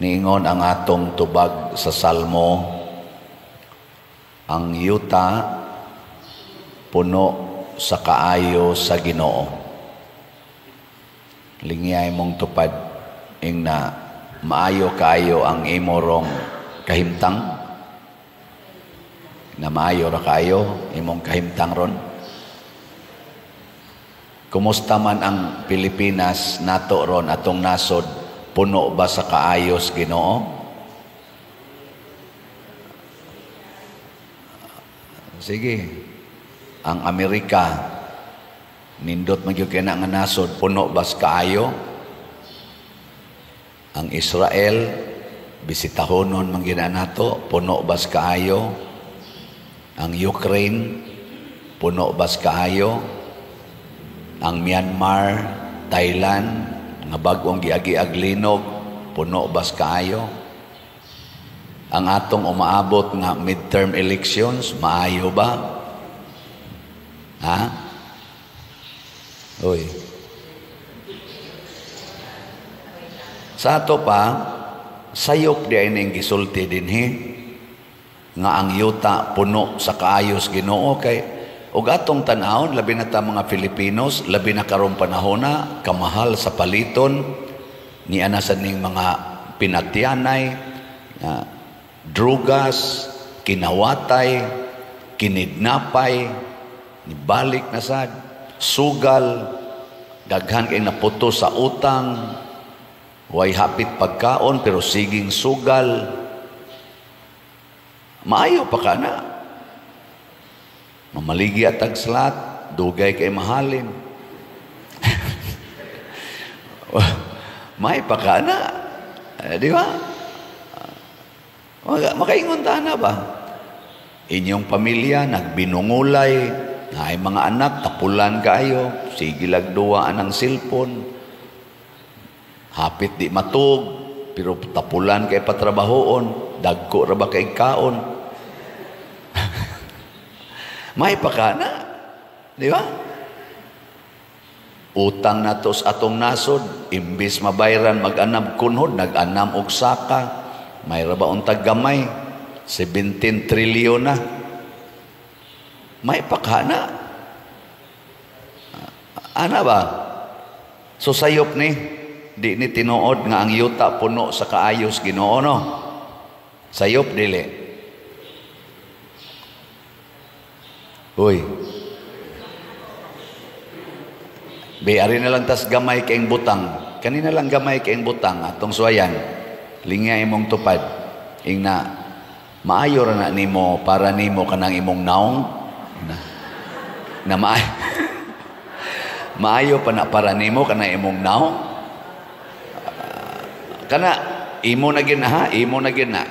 Niingon ang atong tubag sa Salmo, ang yuta puno sa kaayo sa Ginoo. Lingyay mong tupad, ing na maayo kaayo ang imorong kahimtang, na maayo ra kaayo imong kahimtang ron. Kumusta man ang Pilipinas nato ron, atong nasod, puno ba sa kaayos Ginoo? Sige. Ang Amerika, nindot man gyud kay na nga nasod, puno ba sa kaayo? Ang Israel, bisitahonon man gyud na nato, puno ba sa kaayo? Ang Ukraine, puno ba sa kaayo? Ang Myanmar, Thailand, nga bag-ong giagi-ag linog, puno ba sa kaayo? Ang atong umaabot nga midterm elections, maayo ba? Ha? Uy. Sa ato pa, sayop di ay ning gisulti dinhi nga ang yuta puno sa kaayos Ginoo kay ug atong tan-awon, labi na ta mga Filipinos, labi na karong panahona, kamahal sa paliton, niya na sa ning mga pinatyanay, drugas, kinawatay, kinidnapay, nibalik na sad, sugal, daghan kay naputo sa utang, way hapit pagkaon pero siging sugal. Maayo pa ka na. Mamaligi at tagslat, dugay kay mahalin. May pa ka na. Di ba? Makaingon ta na ba? Inyong pamilya, nagbinungulay, ay mga anak, tapulan kayo, sige lagduwa anang silpon, hapit di matug, pero tapulan kay patrabahoon, dagko ra ba kay kaon? May pa ka na. Di ba? Utang na to sa atong nasod, imbis mabayran mag-anam kunhod, nag-anam og saka, may ra ba untag gamay, 17 trilyon na. May pa ka na. Ana ba? So sayop ni, di ni tinuod nga ang yuta puno sa kaayos Ginoo, no? Sayop dili. Uy. Be, ari na lang tas gamay kaing butang. Kanina lang gamay kaing butang atong suwayan. Lingya imong tupad. Ing na maayo ra na nimo para nimo kanang imong naong na, na maayo. Maayo pa na para nimo kanang imong naong. Kana imo na gid na, ha, imo na gid na.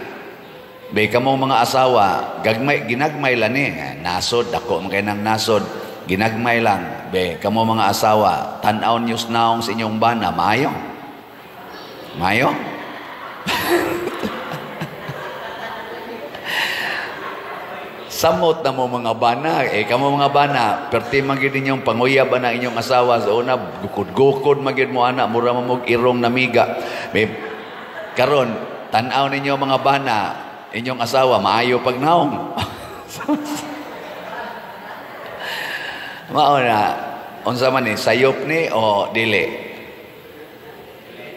Be kamo mga asawa, gagmay ginagmay lang ni, nasod dako man kay nang nasod, ginagmay lang. Be kamo mga asawa, tan-aw news naong sa inyong bana, maayo. Maayo? Samot na mo mga bana, eh kamo mga bana, perti man gyud ninyong panguyab ana inyong asawa sa una, gukod-gukod man gyud mo ana, mura man mog irong namiga. Be karon tan-aw ninyo mga bana, inyong asawa maayo pag naong. Mao na, unsa man ni, sayop ni o dili?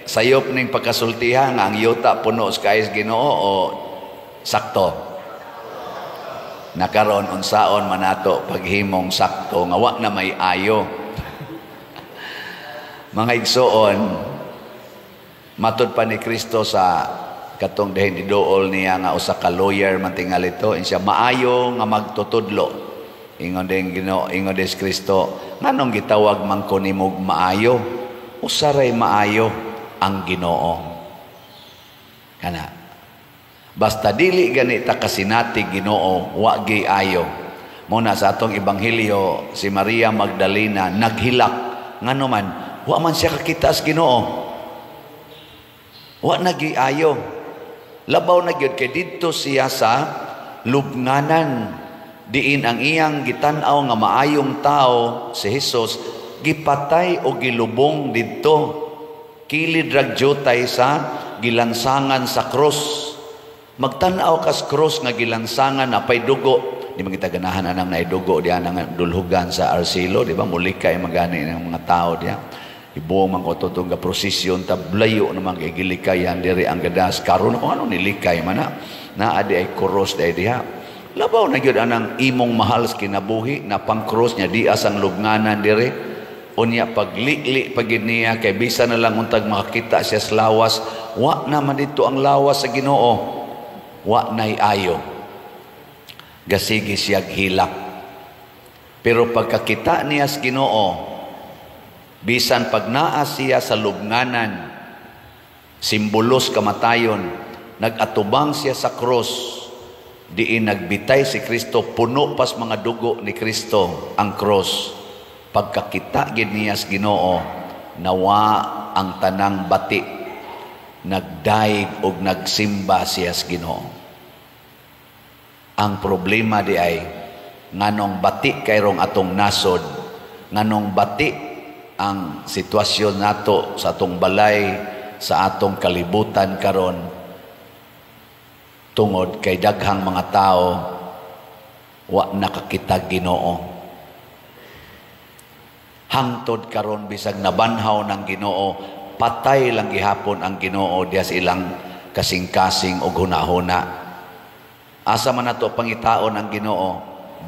Sayop ning pagkasultihan nga ang yuta puno sa kaayos Ginoo o sakto? Nakaron unsaon man nato paghimong sakto nga wa na may ayo. Mga igsoon, matud pa ni Kristo sa katong dihin diduol niya nga usa ka lawyer man tingali to, siya maayo nga magtutudlo. Ingon din Ginoo, ingon des Kristo, nganong gitawag man ko nimog maayo? Usaray maayo ang Ginoo. Kana. Basta dili ganita kasinati Ginoo, wa gi ayo. Muna sa atong ebanghelyo, si Maria Magdalena naghilak ngano man wa man siya kakita sa Ginoo. Wa nagi ayo. Labaw na gyud kay didto siya sa lubnganan, diin ang iyang gitan-aw nga maayong tao si Jesus gipatay o gilubong didto, kilid ra jutay sa gilansangan sa cross. Magtan-aw kas cross nga gilansangan na pay dugo. Di man kita ganahan anang naidugo diha nga dulhugan sa Arcelo, di ba? Mulikay magani ng mga tao diha. Ibuong man ko tong prosesyon tablayo naman kay gilikayan diri ang gadas karon kung ano nilikay man na naa di ay cross di diha. Labaw na gyud anang imong mahal sa kinabuhi na pang cross nya di asang lubnganan diri. Unya paglili pagid niya kay bisan na lang untag makakita siya sa lawas, wa na man dito ang lawas sa Ginoo. Wa nay ayo. Gasigi siya hilak. Pero pagkakita niya sa Ginoo, bisan pag naa siya sa lubnganan, simbolos kamatayon, nag-atubang siya sa cross, diin nagbitay si Kristo, puno pas mga dugo ni Kristo ang cross. Pagkakita gid niya sa Ginoo, nawa ang tanang bati, nagdaig og nagsimba siya sa Ginoo. Ang problema di ay nganong bati kayrong atong nasod, nganong bati ang sitwasyon nato sa atong balay, sa atong kalibutan karon, tungod kay daghang mga tao wa nakakita Ginoo. Hangtod karon bisag nabanhaw ng Ginoo, patay lang gihapon ang Ginoo diha sa ilang kasing-kasing og hunahuna. Asa man nato pangitaon ang Ginoo,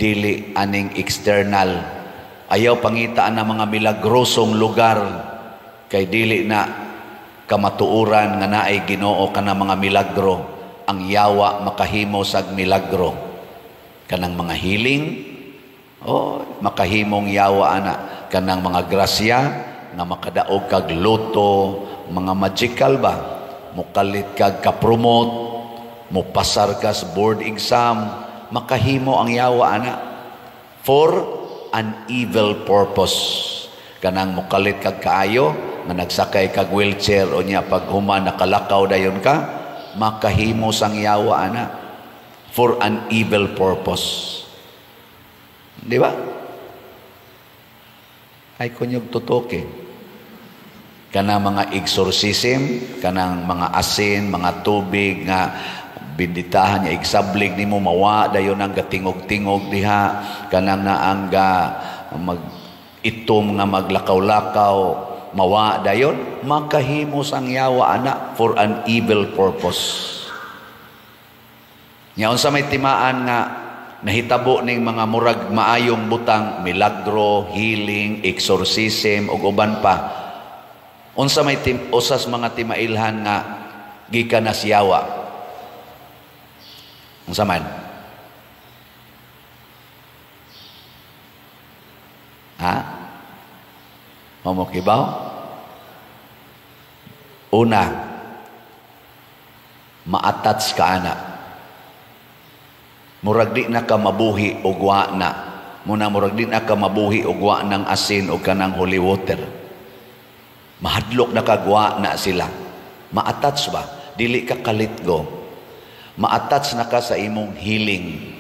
dili aning external. Ayaw pangitaan ng mga milagrosong lugar kay dili na kamatuoran nga naay Ginoo kana mga milagro. Ang yawa makahimo sag milagro kanang mga healing, oh, makahimong yawa ana kanang mga grasya nga makadaog kag loto, mga magical ba, mukalit kag kapromote, mupasar ka sa board exam, makahimo ang yawa ana for an evil purpose. Kanang mukalit kag kaayo nga nagsakay kag wheelchair o niya pag human nakalakaw dayon ka, makahimo sang yawa ana for an evil purpose. Di ba? Ay kunyog tutok eh. Kanang mga exorcism, kanang mga asin, mga tubig nga binditahan niya, igsablig nimo mawa dayon ang gatingog-tingog diha, kanang naangga mag itom nga maglakaw-lakaw, mawa dayon, makahimo sang yawa ana for an evil purpose. Nya unsa may timaan nga nahitabo ning mga murag maayong butang, milagro, healing, exorcism ug uban pa. Unsa may usas mga timailhan nga gikan na siyawa? Unsa man? Ha? Mamukibaw? Una, maatats ka ana. Murag di na ka mabuhi og wa na. Muna murag di na ka mabuhi og wa ng asin o kanang holy water. Mahadlok na kagwa na sila. Maatats ba? Dili ka kalitgo. Maatats na ka sa imong healing.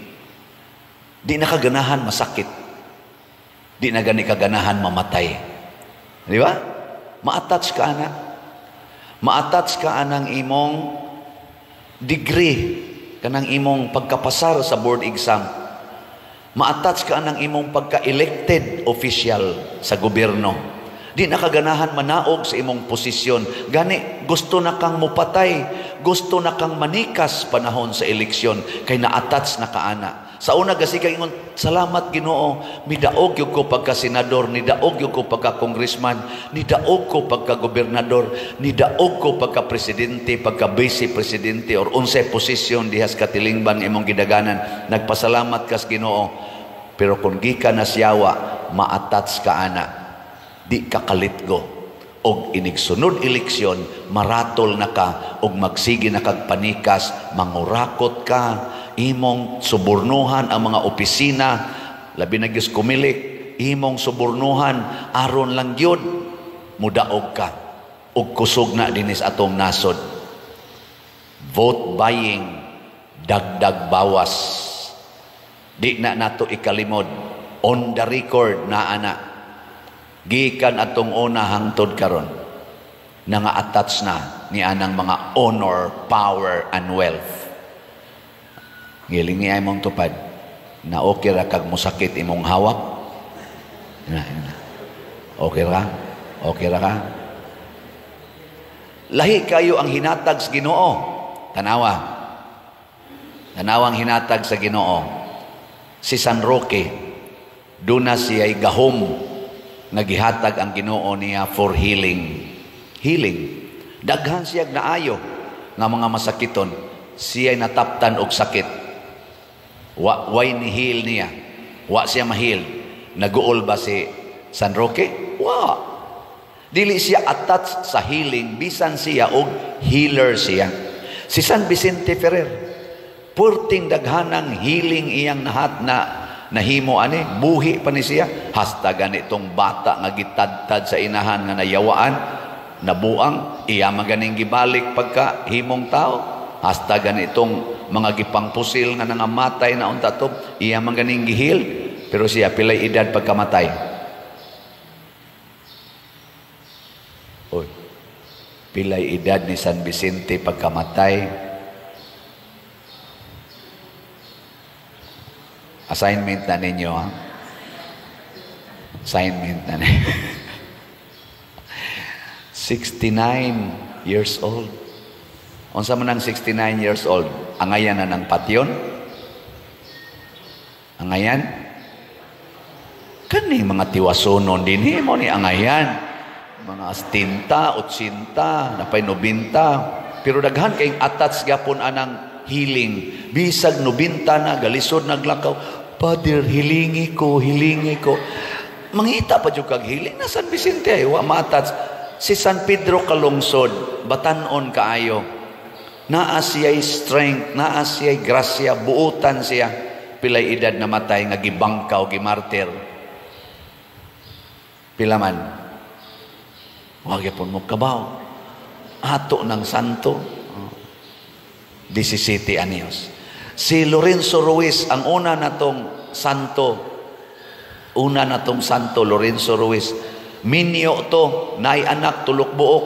Di na ka ganahan masakit. Di na gani ka ganahan mamatay. Di ba? Maatats ka ana. Maatats ka anang imong degree, kanang imong pagkapasar sa board exam. Maatats ka anang imong pagka-elected official sa gobyerno. Di na kaganahan manaog sa imong posisyon. Gani, gusto na kang mupatay, gusto na kang manikas panahon sa eleksyon, kay na-attach na kaana. Sa una gasi kay ingon, salamat Ginoo, midaog gyud ko pagka senador, nidaog gyud ko pagka congressman, nidaog ko pagka gobernador, nidaog ko pagka presidente, pagka vice presidente or unsay posisyon diha sa katilingban imong gidaganan. Nagpasalamat kas Ginoo. Pero kung gikan na siyawa, ma-attach ka ana. Di ka kalitgo. Og inigsunod eleksyon, maratol na ka og magsige na kag panikas, mangurakot ka, imong subornuhan ang mga opisina, labi na gyud kumilik, imong subornuhan aron lang gyud mudaog ka og kusog na dinis atong nasod. Vote buying, dagdag bawas. Di na nato ikalimod. On the record na ana. Gikan atong una hangtod karon, nanga-attach na ni anang mga honor, power, and wealth. Ngilingi ay mong tupad na okay ra kag musakit imong hawak. Na, na. Okay ra? Okay ra ka? Lahi kayo ang hinatag sa Ginoo. Tanawa. Tanawang hinatag sa Ginoo. Si San Roque, duna siya'y gahom nga gihatag ang Ginoo niya for healing. Healing. Daghan siya naayo nga mga masakiton. Siya'y nataptan og sakit. Wa way ni heal niya. Wa siya ma-heal. Naguol ba si San Roque? Wa. Dili siya attached sa healing, bisan siya og healer siya. Si San Vicente Ferrer, purting daghanang healing iyang nahat na nahimo ani, buhi pa ni siya. Hasta ganitong bata nga gitadtad sa inahan nga nayawaan, nabuang, iya maganing gibalik pagka himong tao. Hasta ganitong mga gipangpusil nga nangamatay na unta to, iya maganing gihil. Pero siya pilay edad pagkamatay. Oy, pilay edad ni San Vicente pagkamatay. Assignment na ninyo, ha? Assignment na ninyo. 69 years old. Unsa man ang 69 years old? Angayan na ng patyon? Angayan? Kani mga tiwasonon din mo ni angayan. Mga 70, 80, napay 90. Pero daghan kayong attached gapon anang healing. Bisag 90 na, galisod naglakaw. Father, hilingi ko, hilingi ko. Mangita pa jud kag healing na San Vicente ay wa ma-attach. Si San Pedro Kalungsod, batan-on kaayo. Naa siya'y strength, naa siya'y grasya, buutan siya. Pilay edad na matay nga gibangkaw, gimartir. Pila man? Wa gyapon mo kabaw. Ato ng santo. 17 anyos. Si Lorenzo Ruiz, ang una natong santo, una natong santo, Lorenzo Ruiz. Minyo to, naay anak, tulok buok.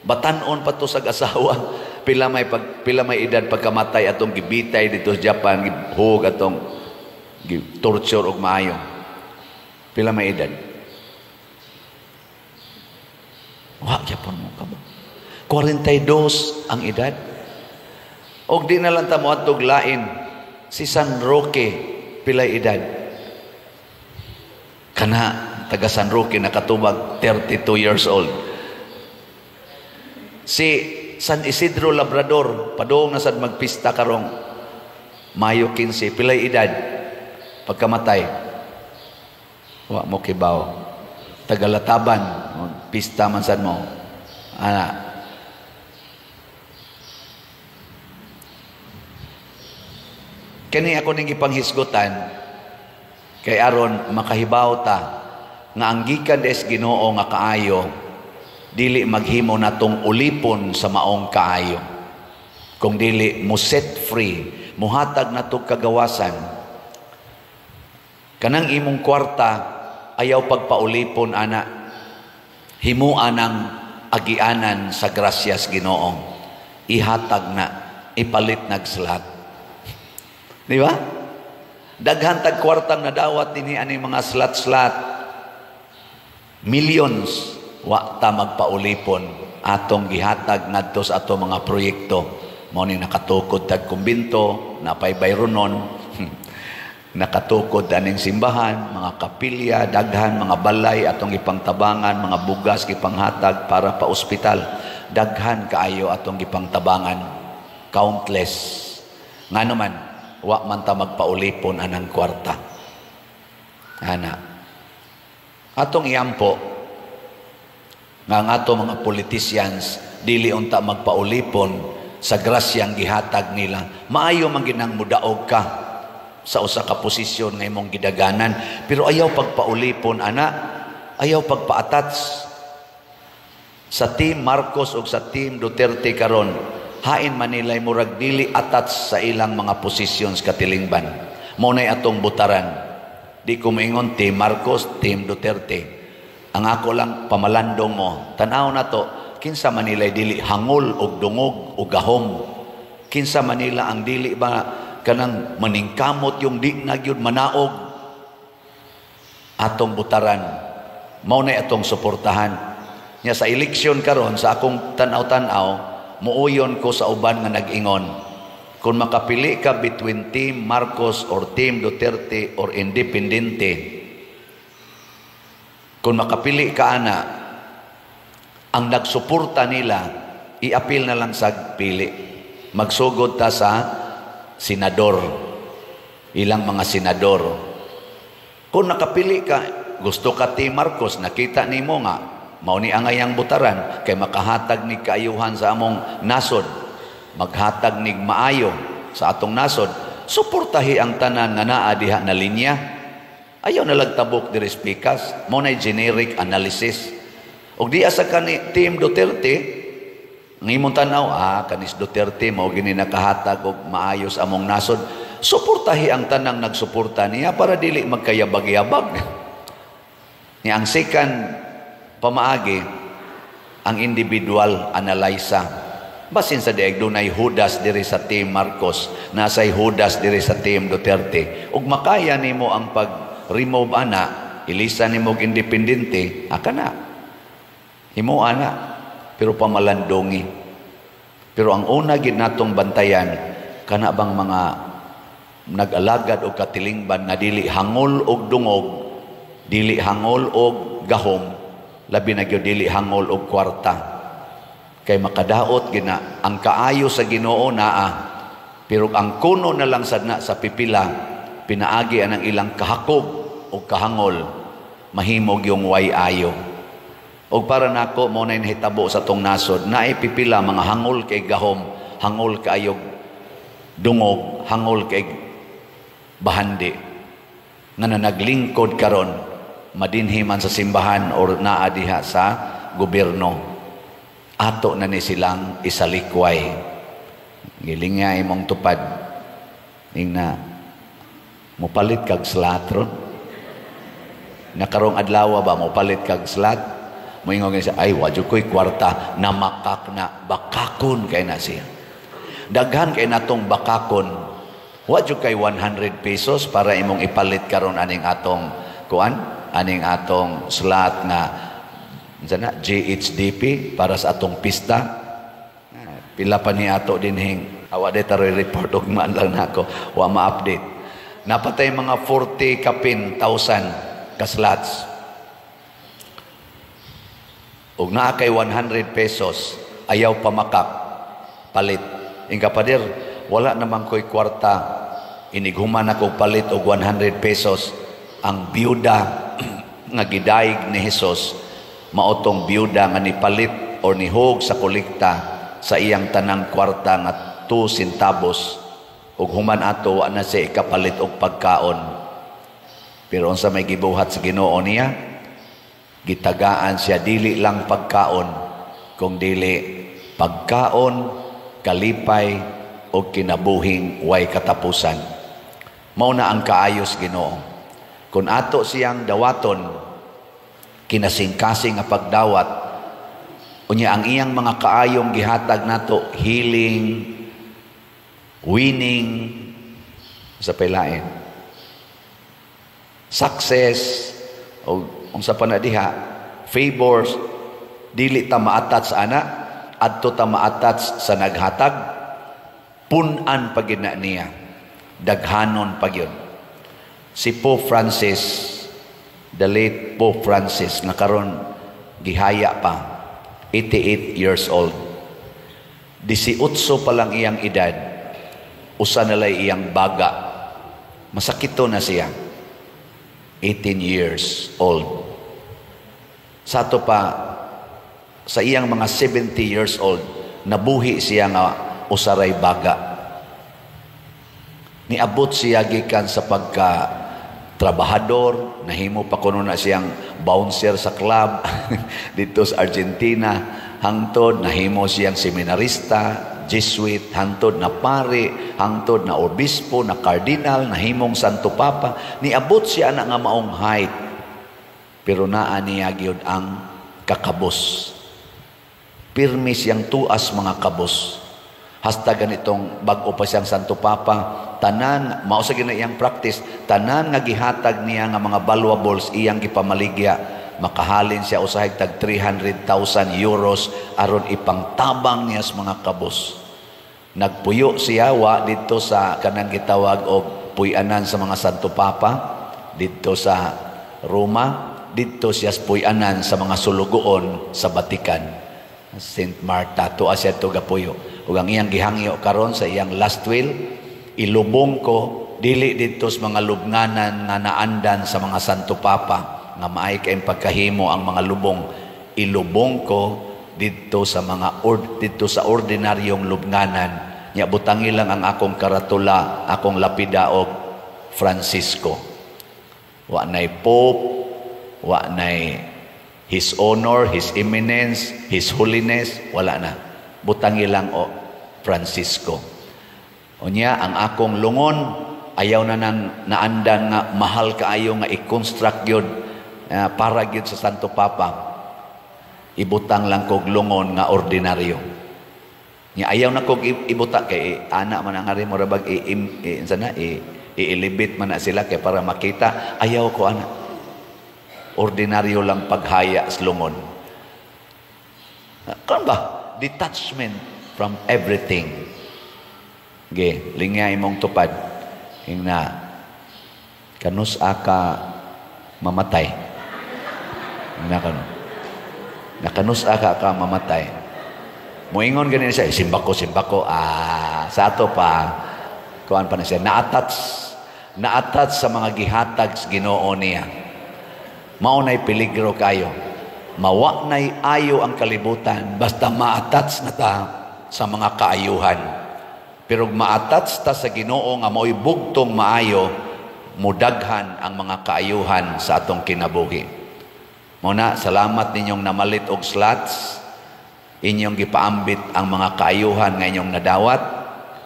Batan-on pa to sa asawa. Pila may edad pagkamatay atong gibitay dito sa Japan, gihug atong torture og maayo. Pila may edad? Wa gyapon mo ka ba? 42 ang edad. Og di na lang ta moadtog lain. Si San Roque, pilay edad? Kana taga San Roque nakatubag 32 years old. Si San Isidro Labrador, padung na sad magpista karong Mayo 15, pilay edad pagkamatay? Wa mo kibaw. Tagalataban, pista man sad mo. Ana. Kani ako ning gipanghisgutan kay aron makahibaw ta nga ang gikan des Ginoo nga kaayo dili maghimo natong ulipon sa maong kaayo, kung dili mo set free, muhatag natong kagawasan. Kanang imong kwarta ayaw pagpaulipon ana, himua ng agianan sa grasyas Ginoo, ihatag na, ipalit nagslat. Di ba? Daghan tag kwartang nadawat dinhi ani mga slat-slat, millions. Wa ta magpaulipon, atong gihatag ngadto sa ato mga proyekto. Mao ni nakatukod tag kumbinto, napay bayronon, nakatukod aning simbahan, mga kapilya, daghan mga balay atong gipangtabangan, mga bugas gipanghatag para pa ospital. Daghan kaayo atong gipangtabangan, countless. Ngano man wa man ta magpaulipon anang kwarta. Ana. Atong iampo nga ang ato mga politicians dili unta magpaulipon sa grasyang gihatag nila. Maayo man ginang mudaog ka sa usa ka posisyon nga imong gidaganan, pero ayaw pagpaulipon ana, ayaw pagpa-attach sa team Marcos o sa team Duterte karon. Hain Manilay murag dili attach sa ilang mga positions katilingban. Mao nay atong butaran. Di ko moingon team Marcos, team Duterte. Ang ako lang pamalandong mo. Tan-aw na to, Kinsa man nila dili hangol og dungog og gahom? Kinsa man nila ang dili ba kanang maningkamot yung di na gyud manaog? Atong butaran, mao na atong suportahan. Nya sa eleksyon karon, sa akong tan-aw-tan-aw, muuyon ko sa uban nga nag-ingon, kung makapili ka between Team Marcos or Team Duterte or independente, kung makapili ka ana, ang nagsuporta nila, iapil na lang sa pili. Magsugod ta sa senador, ilang mga senador. Kung nakapili ka, gusto ka Team Marcos, nakita nimo nga mao ni angayang butaran kay makahatag ni kaayuhan sa among nasod, maghatag nig maayo sa atong nasod, suportahi ang tanan nga naa diha na linya. Ayaw na tabok diri pikas. Mao na generic analysis. Ug di asa kani Team Duterte, ang imong tan-aw, kanis Duterte mao gini nakahatag og maayo sa among nasod, suportahi ang tanang nagsuporta niya para dili magkayabag-yabag. Ni ang second pamaagi, ang individual analysa. Basin sa diag dunay Judas diri sa Team Marcos, nasay Judas diri sa Team Duterte. Ug makaya nimo ang pag-remove ana, ilisa nimo og independente, aka na. Himo ana, pero pamalandongi. Pero ang una gid natong bantayan, kana bang mga nag-alagad og katilingban nga dili hangol og dungog, dili hangol og gahom, labi na gyud dili hangol og kwarta. Kay makadaot gina ang kaayo sa Ginoo naa, pero ang kuno na lang sad na sa pipila pinaagi anang ilang kahakog o kahangol, mahimog yung way ayo. Og para nako, mo na nahitabo sa tong nasod, naay pipila mga hangol kay gahom, hangol kaayog dungog, hangol kay bahandi nga na naglingkod karon, madinhi man sa simbahan or naa diha sa gobyerno. Ato na ni silang isalikway. Giling nga imong tupad, ing na mupalit kag slot ron. Nakarong adlaw ba, mupalit kag slot, moingon siya, "Ay, wa jud ko'y kwarta." Namakak na, bakakon kay na siya. Daghan kay natong bakakon. Wa jud kay 100 pesos para imong ipalit karon aning atong kuan, aning atong slot nga unsa na, GHDP, para sa atong pista. Pila pa ni ato dinhing awa de taroy report og man lang nako, wa ma-update. Napatay mga 40 kapin thousand ka slots. Ug naa kay 100 pesos, ayaw pamakak, palit. Ingka, "Pader, wala naman ko'y kwarta. Inighuman ako palit og 100 pesos." Ang byuda nga gidayeg ni Jesus maotong byuda nga nipalit or nihog sa kolekta sa iyang tanang kwarta nga 2 centavos, ug human ato wa na siya ikapalit og pagkaon. Pero unsa may gibuhat sa Ginoo niya? Gitagaan siya dili lang pagkaon, kung dili pagkaon, kalipay o kinabuhing way katapusan. Mao na ang kaayos Ginoo. Kung ato siyang dawaton, kinasingkasing nga pagdawat, unya ang iyang mga kaayong gihatag nato, healing, winning, sa pailain, success, o unsa pa na diha, favors, dili ta ma-attach ana, adto ta ma-attach sa naghatag, pun-an pa na niya, daghanon pa gyud. Si Pope Francis, the late Pope Francis, nga karon gihaya pa, 88 years old. 18 pa lang iyang edad, usa na lay iyang baga. Masakito na siya. 18 years old. Sa ato pa, sa iyang mga 70 years old, nabuhi siya nga usaray baga. Niabot siya gikan sa pagka trabahador, nahimo pa kuno na siyang bouncer sa club dito sa Argentina, hangtod nahimo siyang seminarista, Jesuit, hangtod na pare, hangtod na obispo, na cardinal, nahimong Santo Papa. Niabot siya na nga maong height. Pero naa niya gyud ang kakabos. Pirmi siyang tuas mga kabos. Hasta ganitong bag-o pa siyang Santo Papa, tanan, mao sa gina iyang practice, tanan nga gihatag niya nga mga valuables iyang gipamaligya. Makahalin siya usahay tag €300,000 aron ipangtabang niya sa mga kabos. Nagpuyo siya wa didto sa kanang gitawag og puy-anan sa mga Santo Papa didto sa Roma, didto siya sa puy-anan sa mga sulugoon sa Vatican. Saint Martha, tuwa siya to gapuyo. Ug ang iyang gihangyo karon sa iyang last will, ilubong ko dili didto sa mga lubnganan nga naandan sa mga Santo Papa nga maay kay pagkahimo ang mga lubong, ilubong ko didto sa ordinaryong lubnganan nya butangi lang ang akong karatula, akong lapida og Francisco. Wa nay Pope, wa nay His Honor, His Eminence, His Holiness, wala na. Butangi lang o Francisco. Unya ang akong lungon ayaw na nang naandan nga mahal kaayo nga i-construct gyud para gyud sa Santo Papa. Ibutang lang kog lungon nga ordinaryo. Nya ayaw na kog ibutang kay ana man ang ari mura bag i, i, i, na, i-elevate man na sila kay para makita. Ayaw ko ana. Ordinaryo lang paghaya sa lungon. Kan ba? Detachment from everything. Ge, lingya imong tupad. Ingna, kanus aka mamatay. Ingna kano. Nakanus aka ka mamatay. Moingon ganin siya, simbako, simbako. Ah, sa ato pa, kuan pa na siya, na-attach sa mga gihatag sa Ginoo niya. Mao na'y peligro kayo. Mawa na'y ayo ang kalibutan, basta ma-attach na ta sa mga kaayuhan. Pero ma-attach ta sa Ginoo nga mao'y bugtong maayo, mudaghan ang mga kaayuhan sa atong kinabuhi. Muna, salamat ninyong namalit og slots, inyong gipaambit ang mga kaayuhan nga inyong nadawat,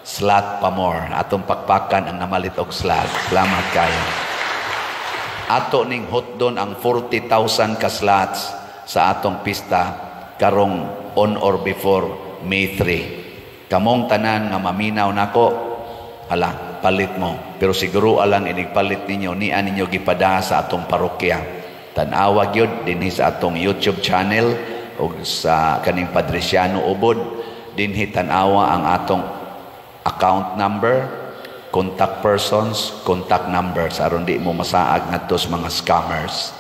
slot pa more. Atong pakpakan ang namalit og slot. Salamat kayo. Ato ning hotdon ang 40,000 ka slots sa atong pista karong on or before May 3. Kamong tanan nga maminaw nako, hala, palit mo. Pero siguro alang inig palit ninyo, niya ninyo gipada sa atong parokya. Tan-awa gyud dinhi sa atong YouTube channel o sa kaning Padriciano Ubod, dinhi tan-awa ang atong account number, contact persons, contact numbers aron di mo masaag ngadto sa mga scammers.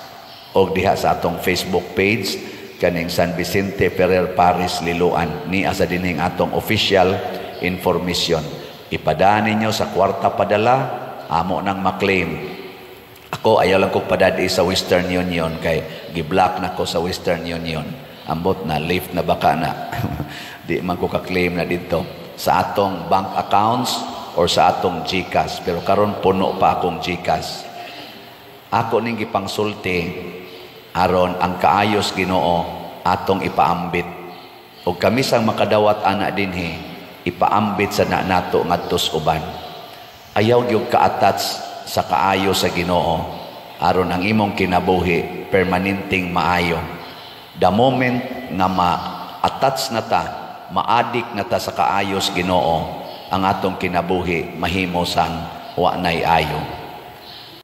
Og diha sa atong Facebook page kaning San Vicente Ferrer Parish Liloan, ni asa dinhing atong official information. Ipadaan ninyo sa kwarta padala, amo nang maklaim. Ako ayaw lang kong padadi sa Western Union kay gi-block na ko sa Western Union. Ambot na lift na baka na. Di man ko ka-claim na dito sa atong bank accounts or sa atong GCash. Pero karon puno pa akong GCash. Ako ning gipangsulti aron ang kaayos Ginoo atong ipaambit. Og kami sang makadawat ana dinhi, ipaambit sa na nato ngadto sa uban. Ayaw gyud ka-attach sa kaayo sa Ginoo aron ang imong kinabuhi permanenteng maayo. The moment nga ma-attach na ta, ma-addict na ta sa kaayos Ginoo, ang atong kinabuhi mahimo sang wa nay ayo.